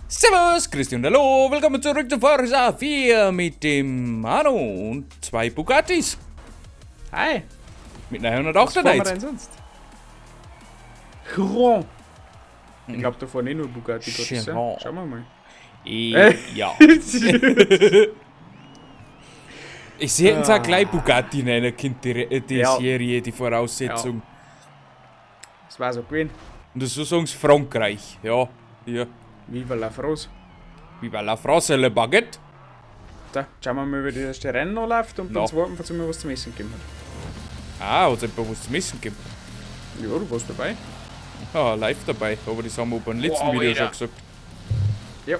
Servus, Christi und hallo, willkommen zurück zu Forza 4 mit dem Manu und zwei Bugattis. Hi. Mit Was fahren wir 998. denn sonst? Chiron. Ich glaube, da fahren eh nur Bugatti. Gott, ja. Chiron. Schauen wir mal. Ja. Ich sehe jetzt auch gleich Bugatti nennen können, die Ja. Serie, die Voraussetzung. Ja. Das war so gewesen. Und so sagen sie Frankreich, ja. Hier. Viva la France. Viva la France, le Baguette. Da, schauen wir mal, wie das erste Rennen noch läuft und No. beim zweiten erzählen wir, was zum Essen gegeben hat. Ah, hat's etwa was zum Essen gegeben? Ja, du warst dabei. Ja, live dabei, aber das haben wir beim letzten Wow, Video Alter. schon gesagt. Ja.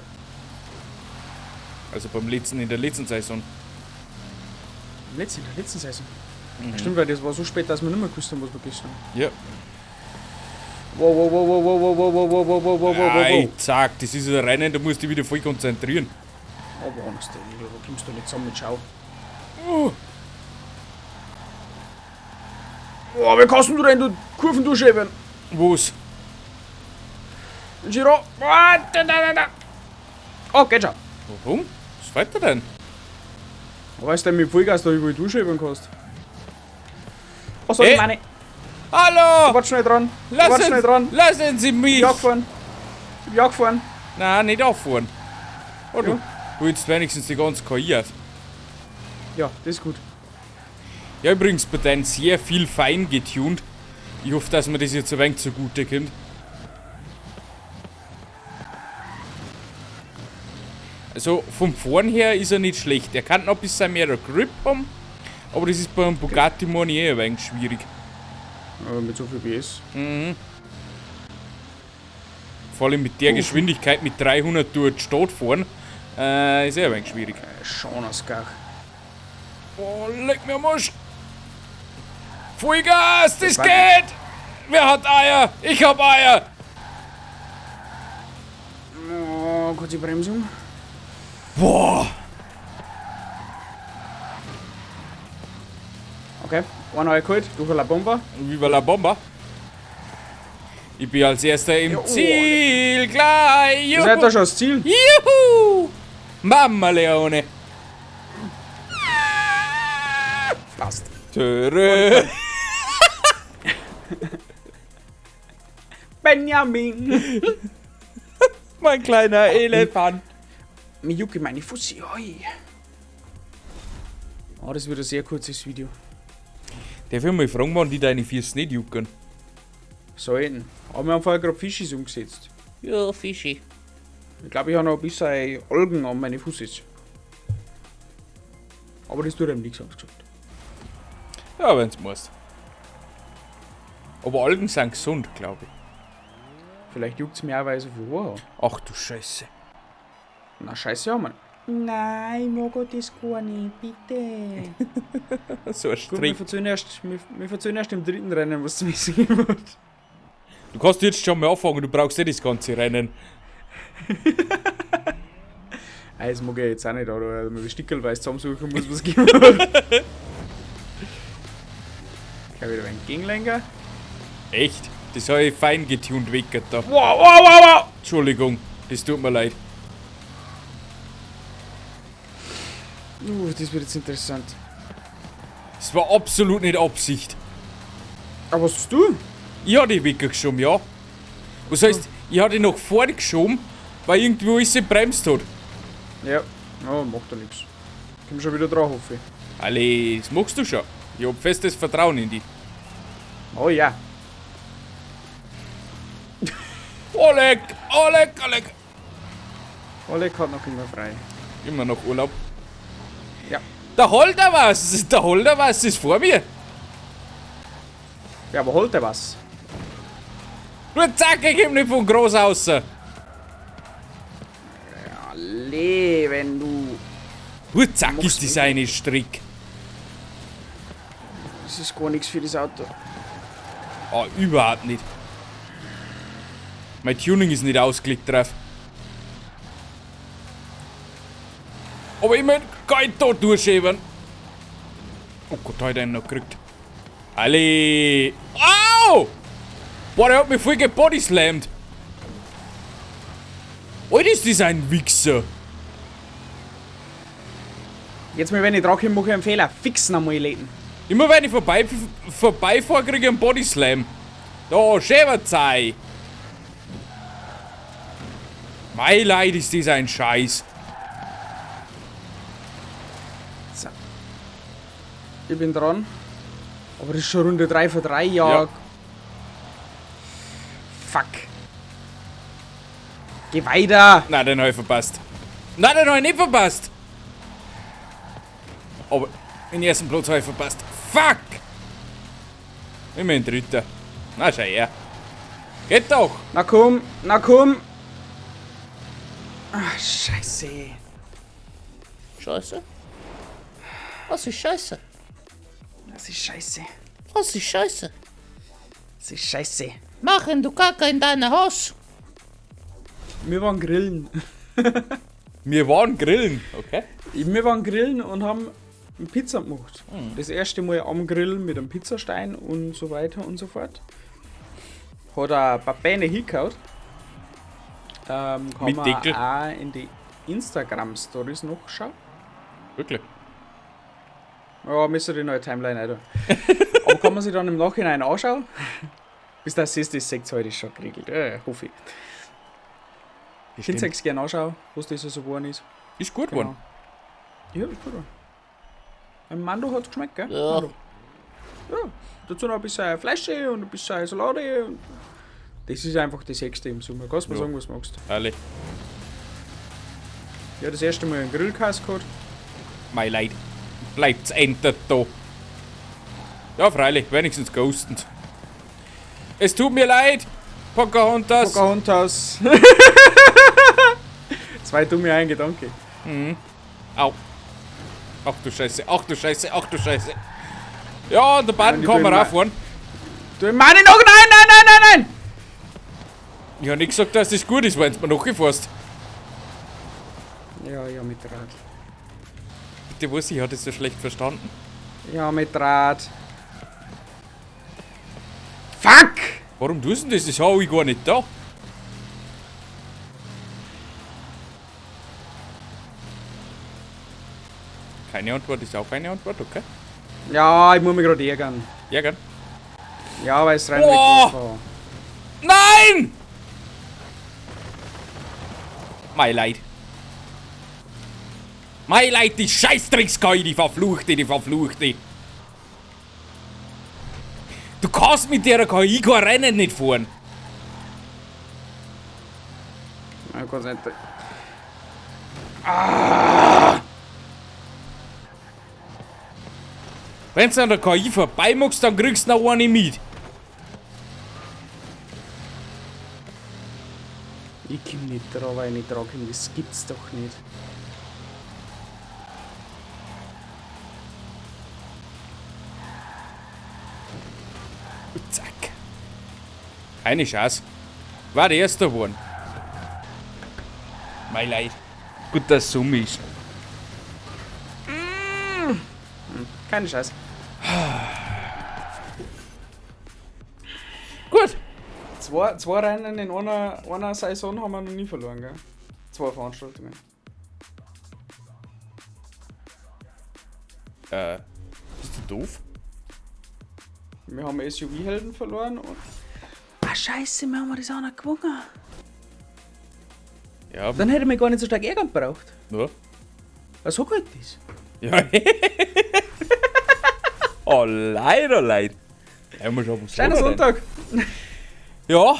Also beim letzten, in der letzten Saison. In der letzten Saison. Stimmt, weil das war so spät, dass wir nicht mehr gewusst haben, was wir gegessen haben. Ja. Wow, wow, wow, wow, wow, wow, wow, wow, wow, wow, wow, wow, wow. Ei, zack, das ist ein Rennen, da musst du dich wieder voll konzentrieren. Aber anders, da kommst du nicht zusammen mit Schau. Oh, Boah, wie kannst du denn du Kurven durchschieben? was? Giro. Ah, da, da, da, da. Oh, geht schon. Warum? Was fällt dir denn? Weißt du, mit Vollgas da überall durchschieben kannst? Oh, sorry, Hey. meine. Hallo! Warte schnell dran. Warte Lassen, schnell dran. lassen Sie mich! Ich hab gefahren. Ich hab gefahren. Nein, nicht auffahren. Oh, du Ja. holst wenigstens die ganze KI auf. Ja, das ist gut. Ja, übrigens bei denen sehr viel fein getuned. Ich hoffe, dass mir das jetzt ein wenig zugute kommt. Also vom Fahren her ist er nicht schlecht. Er kann noch ein bisschen mehr Grip haben, aber das ist beim Bugatti meine ich eh ein wenig schwierig. Aber mit so viel PS. Vor allem mit der Geschwindigkeit mit 300 durch die Stadt fahren, ist eh ein wenig schwierig. Schon aus Gach. Oh, leck mir am Arsch. Vollgas, das war- geht! Wer hat Eier? Ich hab Eier! Oh, kurze Bremsung. Boah! Okay, einer hat geholt. Durch la Bomba. Viva la Bomba. Ich bin als erster im Ja, oh, Ziel gleich. Ihr seid da schon das Ziel. Juhu! Mamma Leone. Passt. Törö. Benjamin. Mein kleiner Elefant. Mir jucke meine Fussi. Oi. Oh, das wird ein sehr kurzes Video. Darf ich mal fragen, wann die deine Füße nicht jucken? Sollten. Aber wir haben vorher gerade Fischis umgesetzt. Ja, Fischi. Ich glaube, ich habe noch ein bisschen Algen an meine Fussis. Aber das tut einem nichts, haben sie gesagt. Ja, wenn's musst. Aber Algen sind gesund, glaube ich. Vielleicht juckt es mir auch, weil ich so viel Haar habe. Ach du Scheiße. Na, scheiße, ja, Mann. Nein, ich mag das gar nicht, bitte. So ein Gut, wir Strick. verzögern erst, wir verzögern erst im dritten Rennen, was zum Essen gegeben hat. Du kannst jetzt schon mal anfangen, du brauchst eh das ganze Rennen. Ah, das mag ich jetzt auch nicht, oder? Weil man stickelweise zusammensuchen muss, was es gegeben hat. Gleich wieder ein Gegenlenker. Echt? Das habe ich fein getuned weg da. Wow, wow, wow, wow! Entschuldigung, das tut mir leid. Das wird jetzt interessant. Das war absolut nicht Absicht. Aber was tust du? Ich habe die weggeschoben, ja. Was heißt, ich habe die nach vorne geschoben, weil irgendwo ist sie bremst hat. Ja, oh, macht ja nichts. Komm schon wieder drauf, hoffe ich. Alle, das machst du schon. Ich hab festes Vertrauen in dich. Oh ja. Oleg, Oleg, Oleg. Oleg hat noch immer frei. Immer noch Urlaub. Ja. Da holt er was, da holt er was, ist vor mir. Ja, aber holt er was? Nur zack, ich komm nicht von groß außer. Ja, leben du. Nur zack Machst ist das du eine Strick. Das ist gar nichts für das Auto. Ah, überhaupt nicht. Mein Tuning ist nicht ausgelegt drauf. Aber ich mein, kann ich da durchschieben. Oh Gott, da hab ich einen noch gekriegt. Alle. Au! Boah, der hat mich voll gebodyslammt. Alter, ist das ein Wichser. Jetzt mal, wenn ich dran komme, mache ich einen Fehler. Fix nochmal leten. Immer wenn ich vorbeifahre, kriege ich einen Bodyslam. Da, Schäferzei. Mei Leid, ist das ein Scheiß. So. Ich bin dran. Aber das ist schon Runde 3 von 3, ja. Ja. Fuck. Geh weiter! Nein, den habe ich verpasst. Nein, den habe ich nicht verpasst. Aber den ersten Platz habe ich verpasst. Fuck! Immerhin Dritter. Na, schau her. Geht doch! Na komm, na komm! Ach, scheiße. Scheiße? Was ist Scheiße? Das ist scheiße. Was ist Scheiße? Das ist scheiße. Machen du Kacke in deine Haus. Wir waren grillen. Wir waren grillen, okay? Wir waren grillen und haben eine Pizza gemacht. Das erste Mal am Grill mit einem Pizzastein und so weiter und so fort. Hat auch ein paar Beine hingehauen. Kann Mit man Deckel. auch in die Instagram-Stories noch schauen. Wirklich? Ja, müsste die neue Timeline auch da. Aber kann man sich dann im Nachhinein anschauen? Bis das ist, das seht heute schon geregelt. Hoffe ich. Könnt ihr euch gerne anschauen, was das so geworden ist. Ist gut Genau. geworden. Ja, ist gut geworden. Ein Mando hat's geschmeckt, gell? Ja. Mando. Ja. Dazu noch ein bisschen Fleisch und ein bisschen Salate. Und das ist einfach das Sechste im Sommer. Kannst du mir Ja. sagen, was du magst. Alle. Ja, das erste Mal einen Grillkass gehabt. Mei Leid. Bleibt's endlich da. Ja, freilich, wenigstens ghostend. Es tut mir leid, Pocahontas. Pocahontas. Zwei dumme, ein Gedanke. Au. Ach du Scheiße, ach du Scheiße, ach du Scheiße. Ja, der Baden Ja, kann man die auch fahren. Du meine noch, nein, nein, nein, nein, nein! Ich hab nicht gesagt, dass das gut ist, wenn du mir nachgefährst. Ja, ja, mit Rad. Bitte was, ich hab das so schlecht verstanden. Ja, mit Rad. Fuck! Warum tust du denn das? Das hab ich gar nicht da. Keine Antwort ist auch eine Antwort, okay? Ja, ich muss mich gerade ärgern. Ärgern? Ja, weil es rein Boah! Nein! Mei Leid. Mei Leid, die Scheißdrecks-KI, die verfluchte, die verfluchte. Du kannst mit der KI kein Rennen nicht fahren. Nein, kann's nicht. Ah! Wenn du an der KI vorbei magst, dann kriegst du noch eine mit. Ich komm nicht dran, weil ich nicht dran komm. Das gibt's doch nicht. Zack. Keine Chance. War der Erste geworden. Mei Leid. Gut, dass es so ist. Keine Scheiße. Gut. Zwei Rennen in einer Saison haben wir noch nie verloren, gell? 2 Veranstaltungen. Bist du doof? Wir haben S U V-Helden verloren und. Ah, scheiße, wir haben das auch noch gewonnen. Ja. Dann hätte ich mich gar nicht so stark ärgern gebraucht. Ja. Was so gut ist. Ja. Oh, leider, leid. Ja, muss schon was Schöner sagen, Sonntag. Ja,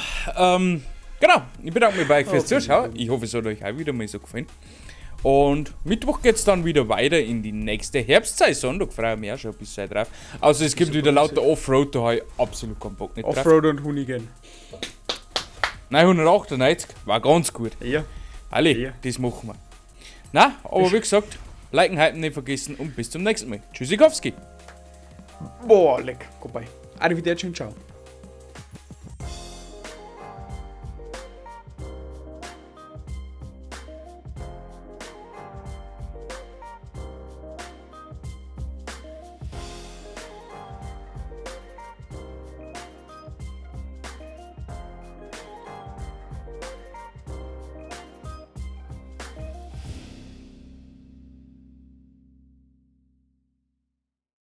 genau. Ich bedanke mich bei euch fürs Okay. Zuschauen. Ich hoffe, es hat euch auch wieder mal so gefallen. Und Mittwoch geht's dann wieder weiter in die nächste Herbstsaison. Da freue ich mich auch schon ein bisschen drauf. Also es gibt wieder lauter Offroad, da habe ich absolut keinen Bock nicht drauf. Offroad und Hoonigan. Nein, 198 war ganz gut. Ja. Alle, Ja. das machen wir. Na, aber wie gesagt, liken, hypen nicht vergessen und bis zum nächsten Mal. Tschüssikowski. Boah, leck. Goodbye. Arrivederci und ciao.